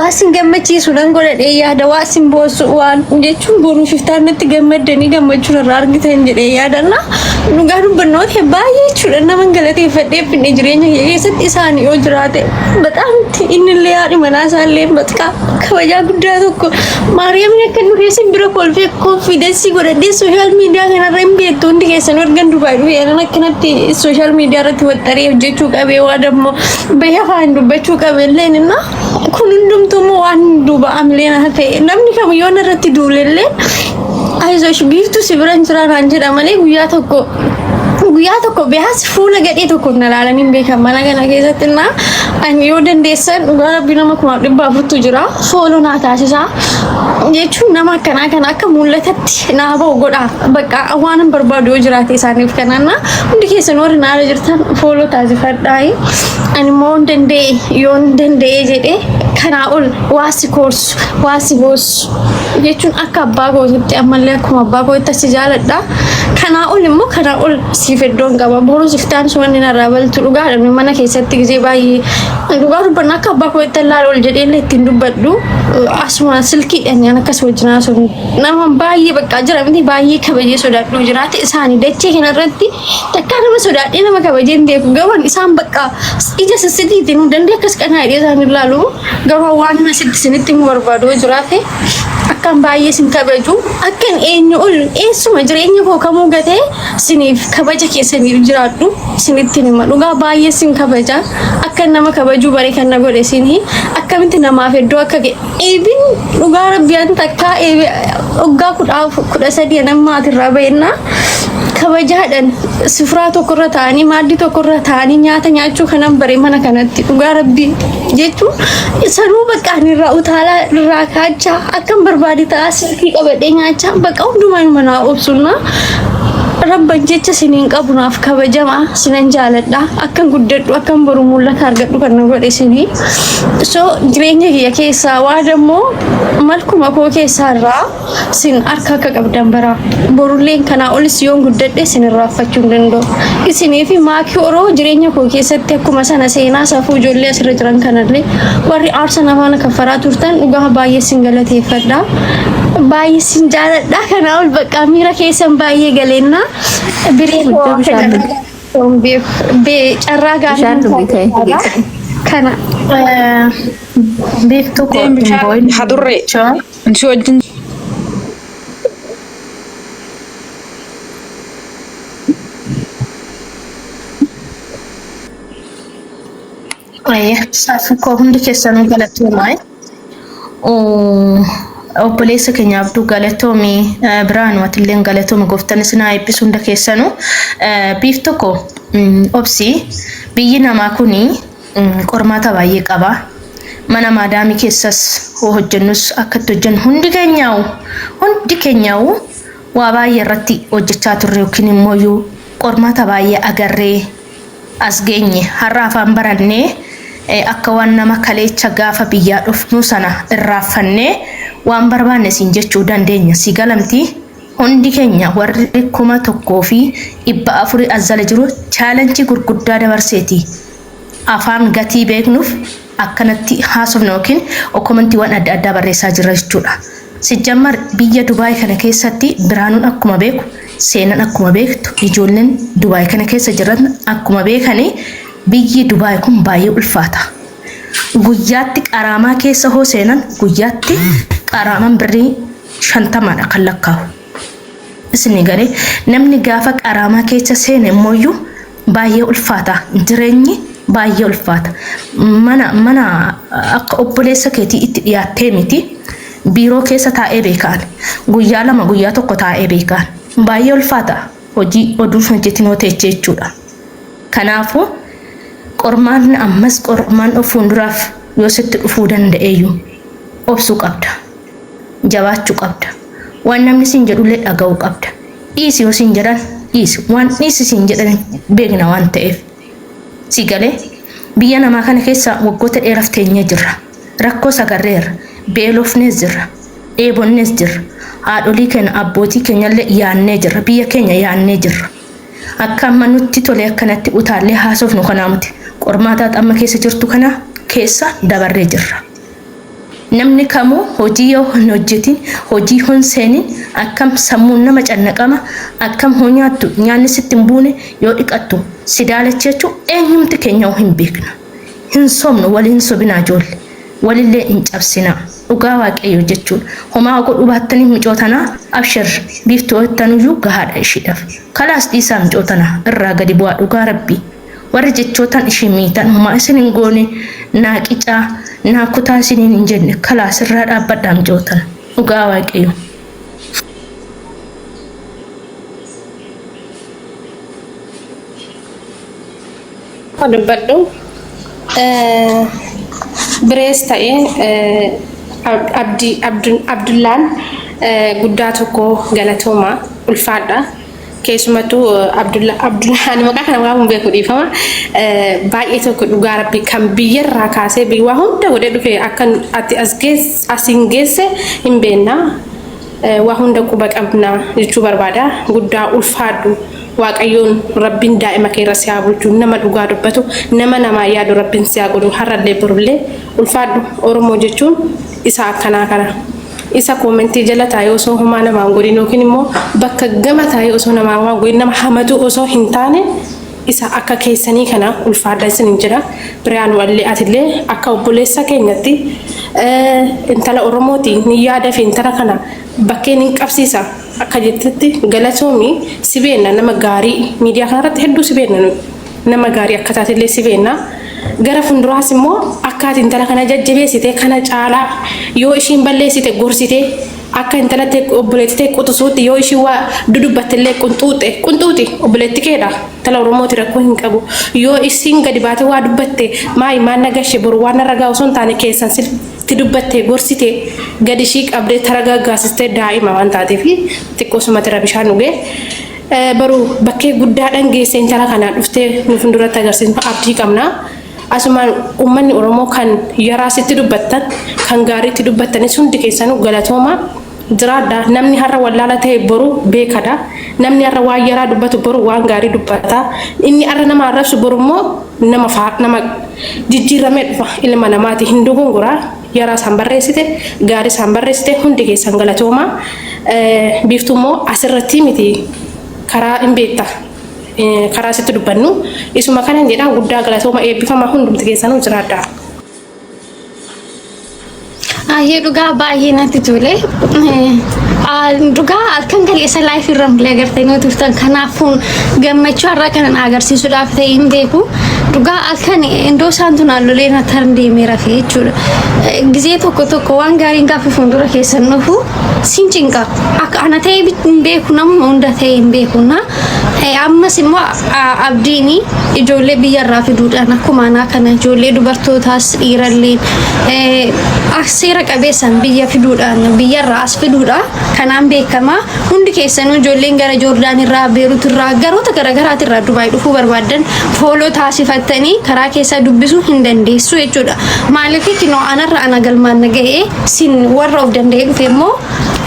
Waa sin gammachiisu nan godhadhee yaada, waa sin boossu waan jechuun boruuf iftaan natti gammaddanii gammachuun irraa argitan jedhee yaadanna. Dhugaa dubbannoo ta'e baay'ee jechuudha nama galateeffadhee finne jireenya kiyya keessatti isaan yoo jiraate bataam innillee haadhi manaa isaallee bakka kabajaa guddaa tokko Maariyaamni akka nu keessa bira kolfee confidence godhadhee social media kanarra hin beektu hundi keessan ergan Dubaay dhufee anan akkanatti social media irratti waxxaree hojjechuu qabee waa dammoo bahee afaan dubbachuu qabe illeen inna kun hundumtuu immoo waan duuba amilee na ta'e namni kamiyyoo irratti duulellee ayizosh biiftuu si bira hin jiraa naan jedha malee guyyaa tokko biyaas fuula gadhee tokko na laalanii hin beekan mana kana keessatti na ani yoo dandeessan dhugaa rabbii nama 400,000tu jira follow naa taasisaa jechuun nama akkanaa kana akka mul'atatti naa ba'u godha bakka waan hin barbaadu yoo jiraate isaaniif kanaan hundi keessan warri naara jirtan follow taasifadhaa. Ani immoo hin danda'e yoo hin danda'e jedhee kanaa ol waa si koorsu waa si boossu jechuun akka abbaa kootitti ammallee akkuma abbaa kootitti asi jaaladha. Kanaa ol immoo kanaa ol siif iddoon qaba. Boruu siftaan sumanni narraa baltu dhugaadha. Mana keessatti gisee baay'ee dhugaa dubbanna akka abbaa kootitti allaala ol jedhee illee ittiin dubbadhu. Asuma silkiidhaan yaan akkas wajjin haasofnu. Nama baay'ee bakka jira miti baay'ee kabajee sodaadhu jiraate isaanii dachee kanarratti takkaa nama sodaadhee nama kabajee hin beeku. Garuu isaan bakka ija sissitiitiin nu dandee akkas qanaa hidhee isaan ilaalu. Garuu waan asitti isinitti himuu barbaadu yoo jiraate akkan baay'ee isin kabaju akkan eenyu ol eessuma jireenya koo kamuu gatee isiniif kabaja keessaniif jiraadhu isinitti hima. Dhugaa baay'ee isin kabaja. Akkan nama kabajuu bare kan na godhe isinii akkamitti namaaf iddoo akka eebin dhugaa rabbiyaan takkaa waggaa 13 anan maatirraa baheennaa kabajaadhaan sifuraa tokkorra ta'anii maaddii tokkorra ta'anii nyaata nyaachuu kanan bare mana kanatti dhugaa rabbii jechuun sanuu bakka ani irraa utaalaa irraa kaachaa akkan barbaade ta'aa silkii qabadhee nyaachaa bakka hundumaa manaa obsunnaa rabban jecha siniin qabu naaf kabajamaa sinan jaaladha akkan guddadhu akkan boru mul'ata argadhu kan na godhe sinii. So jireenya kiyya keessaa waa dammoo malkuma koo keessaa irraa sin harka akka qabdan bara borulleen kanaa olis yoon guddadhe sin irraanfachuu hin danda'u. Isinii fi maakii oroo jireenya koo keessatti akkuma sana seenaa safuu ijoollee asirra jiran kanallee warri aarsan afaan kaffaraa turtan dhugaa baay'ee sin galateeffadha. Baay'ee sin jaaladha. Kanaa ol bakka miira keessan baay'ee galeenna. Biree koo Guddoo akka bishaan carraa dhugi. Carraa gaarii Bishaan dhugi ka'e. kana. Biiftuu koo Deem hin bishaan boo'in. hadurree si wajjin. Saafuu koo hundi keessanuu galatoomaa. Obboleessa keenya Abduu galatoomi, Biraan atilleen galatoomi, gooftaan isin haa eebbisu hunda keessanuu. Biiftuu koo obsi, biyyi namaa kuni qormaata baay'ee qaba. Mana maadaamii keessas hoo hojjennus akka itti hojjennu hundi keenyaa'u waa baay'ee irratti hojjechaa turre yookiin immoo qormaata baay'ee agarree as geenye. Har'a afaan barannee akka waan nama kaleecha gaafa biyyaa dhufnu sana irraanfannee waan barbaanne siin jechuu dandeenya. Si galamti hundi keenya warri 1400 as jala jiru challenge gurguddaa dabarseeti. Afaan gatii beeknuuf akkanatti haasofna yookiin commentiiwwan adda addaa barreessaa jirra jechuudha. Sijjammar biyya Dubaay kana keessatti Biraanuun akkuma beeku, seenan akkuma beektu, ijoolleen Dubaay kana keessa jiran akkuma beekani biyyi Dubaay kun baay'ee ulfaata. Guyyaatti qaraamaa keessa hoo seenan guyyaatti qaraamaan birrii 50dha kan lakkaa'u. Isin galee namni gaafa qaraamaa keessa seene immoo baay'ee ulfaata. Jireenyi baay'ee ulfaata. Mana akka obboleessa keetii itti dhiyaattee miti. Biiroo keessa taa'ee beekaan. Guyyaa 2 guyyaa 1 taa'ee beekaan. Baay'ee ulfaata. Hojii oduuf hojjetin hoo teechee jechuudha. Kanaafuu qormaanni ammas qormaan of fuulduraaf yoo sitti dhufuu danda'eyyuu obsuu qabda. Jabaachuu qabda. Waan namni siin jedhullee dhaga'uu qabda. Dhiisi yoo siin jedhan dhiisi. Waan dhiisi siin jedhan beekna waan ta'eef. Si galee biyya namaa kana keessa waggoota dheeraaf teenyee jirra. Rakkoo sagarreerra. Beelofnees jirra. Dheebonnees jirra. Haadholii keenya abbootii keenyallee yaannee jirra. Biyya keenya yaannee jirra. Akka amma nutti tole akkanatti utaallee haasofnu kanaa miti. Qormaataa amma keessa jirtu kana keessa dabarree jirra. Namni kamuu hojii yoo hin hojjetin, hojii hon seenin akkam sammuun nama cannaqama, akkam hoo nyaattu nyaanni sitti hin buune, yoo dhiqattu si daalacha jechuu eenyumti keenyahu hin beekna. Hin sobnu, wal hin sobinaa ijoolle. Walillee hin cabsinaa. Dhugaa Waaqayyoo jechuun homaa godhuu baattaniif micoo tanaa abshir Biiftuu jettanuyyuu gahaadha ishiidhaf. Kalaas dhiisaa micoo tana irraa gadi bu'aa dhugaa Rabbii. Warri jechootan ishii miitan homaa isin hin goone naa qicaa naa kutaa isiniin hin jenne kalaas irraa dhaabbadhaa micoo tana. Dhugaa Waaqayyoo. Dubbadhu birees ta'e Abdii Abdullaan guddaa tokko galatooma ulfaadha. Keessumattuu Abdullaan maqaa kana waan beeku dhiifama. Baay'ee tokko dhugaa rabbi kan biyyarraa kaasee waa hunda godhee dhufe akka ati as asiin geesse hin beekna. Waa hunda quba qabna jechuu barbaada. Guddaa ulfaadhu. Waaqayyoon Rabbiin daa'ima kee irra si haa bulchu. Nama dhugaa dubbatu, nama namaa yaadu Rabbiin si haa godhu. Har'allee borullee ulfaadhu. Oromoo jechuun isa akkanaa kana. Isa koomentii jala taa'ee osoo homaa namaa hin godhin yookiin immoo bakka gama taa'ee osoo namaa homaa hin godhin nama hamatu osoo hin taane isa akka keessanii kana ulfaadha isinin jedha. Biriyaanu allee atillee akka obboleessa keenyatti intala Oromooti ni yaada fi intala kana bakkeen hin qabsiisa. Akka jettetti galatoomi, si beenna, nama gaarii miidiyaa kanarratti hedduu si beenna, nuyi nama gaarii akka taatellee si beenna. Gara fuulduraas immoo akka ati intala kana jajjabeessite kana caalaa yoo ishiin balleessite gorsite akka intala obboleetti ta'e quxisuutti yoo ishiin waa dudubbatte illee qunxuuxe qunxuuxi, obboleetti keedha, intala Oromooti, rakkoo hin qabu. Yoo isiin gadi baate waa dubbatte maayi maan nagashe boru waan narra ga'a osoo hin taane keessan sitti dubbatte gorsite gadi ishii qabdee taragaaggaasistee daa'ima waan taateef xiqqoo sumatti irra bishaan dhugee baru bakkee guddaadhaan geesse intala kanaan dhuftee nu fuulduratti agarsiisnu abdii qabna. Asumaan uummanni Oromoo kan yaraa sitti dubbattan kan gaariitti dubbattanis hundi keessanuu galatooma jiraadha. Namni har'a wallaala ta'e boru beekadha. Namni har'a waan yaraa dubbatu boru waan gaarii dubbata. Inni har'a nama arrabsu boru immoo nama nama jijjiiramee dhufa. Ilma namaati hin dogongoraa. Yaraa isaan barreessite gaarii isaan barreessite hundi keessan galatooma. Biiftuu immoo asirratti miti karaa hin beekta. Karaa sitti dubbannu isuma kanan jedha. Guddaa galatooma, eebbifama, hundumti keessanuu jiraadha. Ayyee, dhugaa baay'ee natti tole. Dhugaa halkan kaleessa live irra mulee agartanii turtan, kanaafuu gammachuu har'a kana agarsiisuudhaaf ta'e hin beeku. Dhugaa halkan indoo isaan tun hallulee na taran deemee rafee jechuudha. Gizee tokko tokko waan gaariin gaafa fuuldura keessan dhufu sin cinqa. Akka ana ta'e hin beeku, namuma hunda ta'e hin beeku. Na ammas immoo abdiin ijoollee biyyarraa fiduudhaan akkuma anaa kana ijoollee dubartootaas dhiirallee seera qabeessan biyya fiduudhaan biyyarraa as fiduudhaan kanaan beekama. Hundi keessanuu ijoolleen gara Joordaan irraa, Beerut irraa, garoota garaagaraatirraa irraa Dubaay dhufuu barbaaddan follow taasifattanii karaa keessaa dubbisuu hin dandeessu jechuudha. Maaliif kinoo anarra ana galmaan na ga'ee sin warra of danda'ee dhufe immoo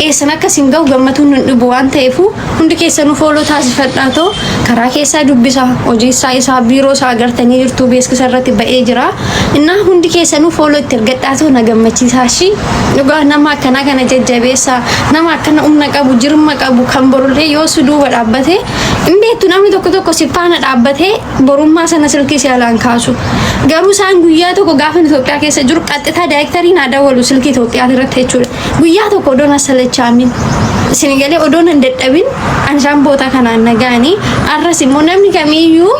eessan akka sin ga'u gammatuun hin dhibu waan ta'eefu hundi keessanuu follow taasifadhaa ta'u karaa keessaa dubbisa. Hojii isaa isaa biiroo isaa agartanii jirtu, beeksisa irratti ba'ee jira. Innaa hundi keessanuu follow itti ergadhaa ta'u na gammachiisaa shi. Dhugaa nama akkanaa kana jajjabeessa, nama akkana humna qabu, jirma qabu, kan borullee yoo si duuba dhaabbate hin beektu. Namni tokko tokko si faana dhaabbatee borummaa sana silkii si alaan kaasu. Garuu isaan guyyaa tokko gaafa Itoophiyaa keessa jiru qaxxitaa daayirektariin haa dawwalu silkii Itoophiyaa irratti jechuudha. Guyyaa tokko odoon asalachaamin isin galee odoon hin dadhabin anshaan boota kanaan nagaanii. Arras immoo namni kamiiyyuu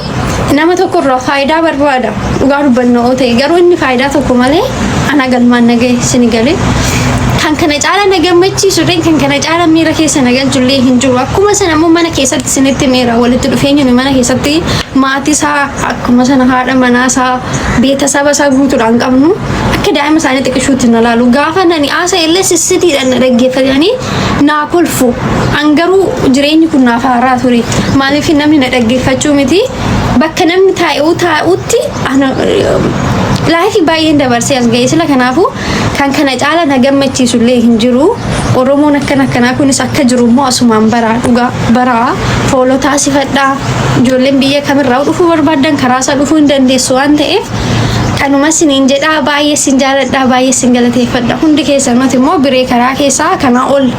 nama tokko irraa faayidaa barbaada dhugaa dubbannoo ta'e, garuu inni faayidaa tokko malee ana galmaan nagaye isin galee. Kan kana caala na gammachiisu illee, kan kana caala miira keessa na galchullee hin jiru. Akkuma sana immoo mana keessatti isinitti miira walitti dhufeenya nuyi mana keessatti maatii isaa akkuma sana haadha manaa isaa beeta saba isaa guutuudhaan qabnu akka daa'ima isaanii xiqqishuutti na laalu. Gaafa nani haasa illee sissitiidhaan na dhaggeeffatanii naa kolfu. An garuu jireenyi kun naaf haaraa ture. Maaliif namni na dhaggeeffachuu miti, bakka namni taa'u taa'utti life baay'een dabarsee as ga'e sila. Kanaafuu kan kana caala na gammachiisu illee hin jiru. Oromoon akkana akkanaa kunis akka jiru immoo asumaan baraa, dhugaa baraa, follow taasifadhaa. Ijoolleen biyya kamirraa dhufuu barbaadan karaa isaa dhufuu hin dandeessu waan ta'eef. Kanuma siniin jedhaa, baay'ee sin jaaladha, baay'ee sin galateeffadha. Hundi keessanoti immoo biree karaa keessaa kanaa ol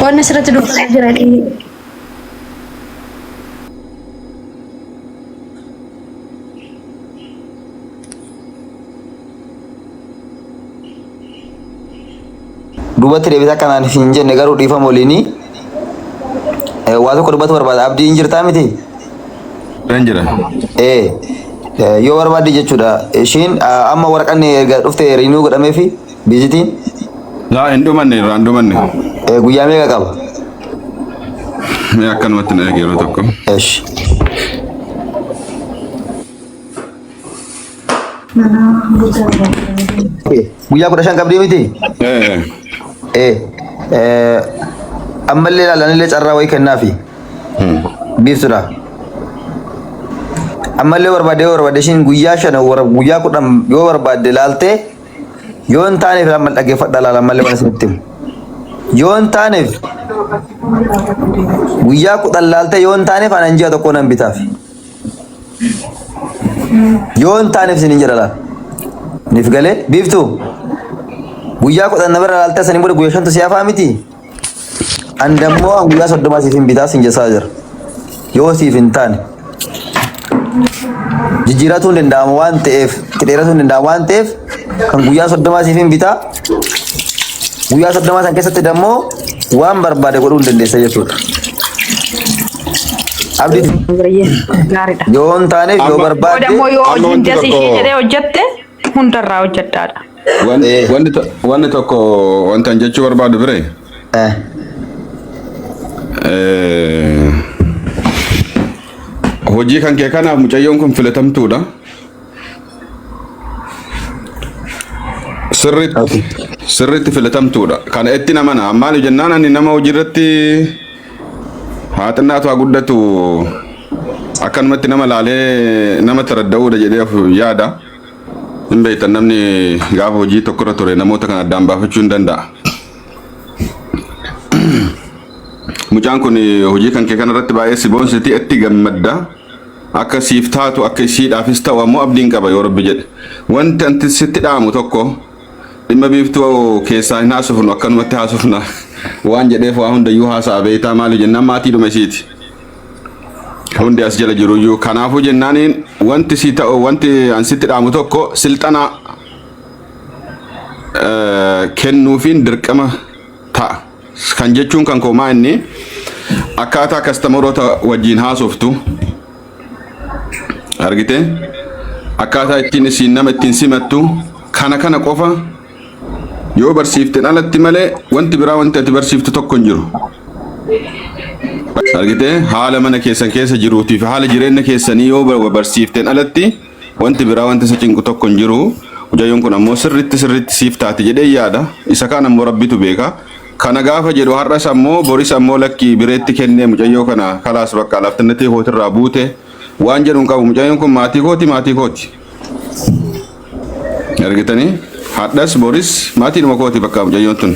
waan asirratti dubbataa jira. Duubatti deebitee akkanaan hin jenne garuu dhiifama waliinii waa tokko dubbatu barbaada. Abdii hin jirtaa miti? Nan jira. Ee yoo barbaadde jechuudha. Ishiin amma waraqanni erga dhufte riinuu godhameefi biizitiin Laa hin dhumanne irraa hin dhumanne. Guyyaa meeqa qaba? Mee akkanumatti na eegi yeroo tokko. Esh. Guyyaa 15 qabdii miti? Ee. Ee. Ammallee ilaalanillee carraa wayii kennaafi. Biiftuudha. Ammallee barbaadde yoo barbaadde ishiin guyyaa 5 guyyaa 10 yoo barbaadde laaltee yoo hin taaneef amma dhaggeeffadhaa laala ammallee waan isinitti himu. Yoo hin taaneef guyyaa 10 laaltee yoo hin taaneef anan ji'a tokko nan bitaafi. Yoo hin taaneef isiniin jedha laal. Niif galee biiftuu guyyaa 10 na bira laaltee saniin booda guyyaa shantu si hafaa miti. An dammoo an guyyaa 30 siif hin bitaa sin jesaa jira. Yoo siif hin taane jijjiiratuu hin danda'amu waan ta'eef itti dheeratuu hin danda'amu waan ta'eef kan guyyaa 30 siif hin bitaa. Guyyaa 30 san keessatti dammoo waan barbaade godhuu hin dandeessa jechuudha. Abdii Gaariidha. yoo hin taaneef yoo Amma- Booda barbaadde immoo yoo Amma hojiin wanti jas ishee tokko- jedhee hojjette hundarraa hojjedhaadha. Wanni tokko wanta an jechuu barbaadu bire hojii kan kee kanaaf mucayyoon kun filatamtuudha. Sirriitti sirriitti filatamtuudha. Kana itti namana. Maaliif jennaan ani nama hojii irratti haa xinnaatu haa guddatu akkanumatti nama laalee nama taradda'uudha jedhee of yaada. Hin beektan namni gaafa hojii tokkorra ture namoota kana addaan baafachuu hin danda'a. Mucaan kun hojii kan kee kanarratti baay'ee si boonsiti itti gammadda. Akka siif taatu akka isiidhaafis ta'u ammoo abdiin qaba yoo rabbi jedhe. Wanti anti sitti dhaamu tokko dhimma biiftuu keessaa hin haasofnu akkanumatti haasofna waan jedheef waa hundayyuu haasa'a beektaa maali jennaan maatiidhuma isiiti. Hundi as jala jiruyyuu kanaafuu jennaaniin wanti si ta'u wanti an sitti dhaamu tokko silxanaa kennuufiin dirqama ta'a. Kan jechuun kan koo maa inni akkaataa kastamaroota wajjin haasoftu argite akkaataa ittiin isiin nama ittiin simattu kana kana qofa yoo barsiifteen alatti malee wanti biraa wanti ati barsiiftu tokko hin jiru. Argite haala mana keessan keessa jiruutii fi haala jireenya keessanii yoo barsiifteen alatti wanti biraa wanti isa cinqu tokko hin jiru. Mucayyoon kun ammoo sirriitti sirriitti siif taati jedhee yaada. Isa kaan ammoo rabbitu beeka. Kana gaafa jedhu har'as ammoo boris ammoo lakkii bireetti kennee mucayyoo kana kalaas bakka laftinnatii kootirraa buute waan jedhu hin qabu. Mucayyoon kun maatii kooti maatii kooti. Argitanii hadhas boris maatiidhuma kooti bakka mucayyoon tun.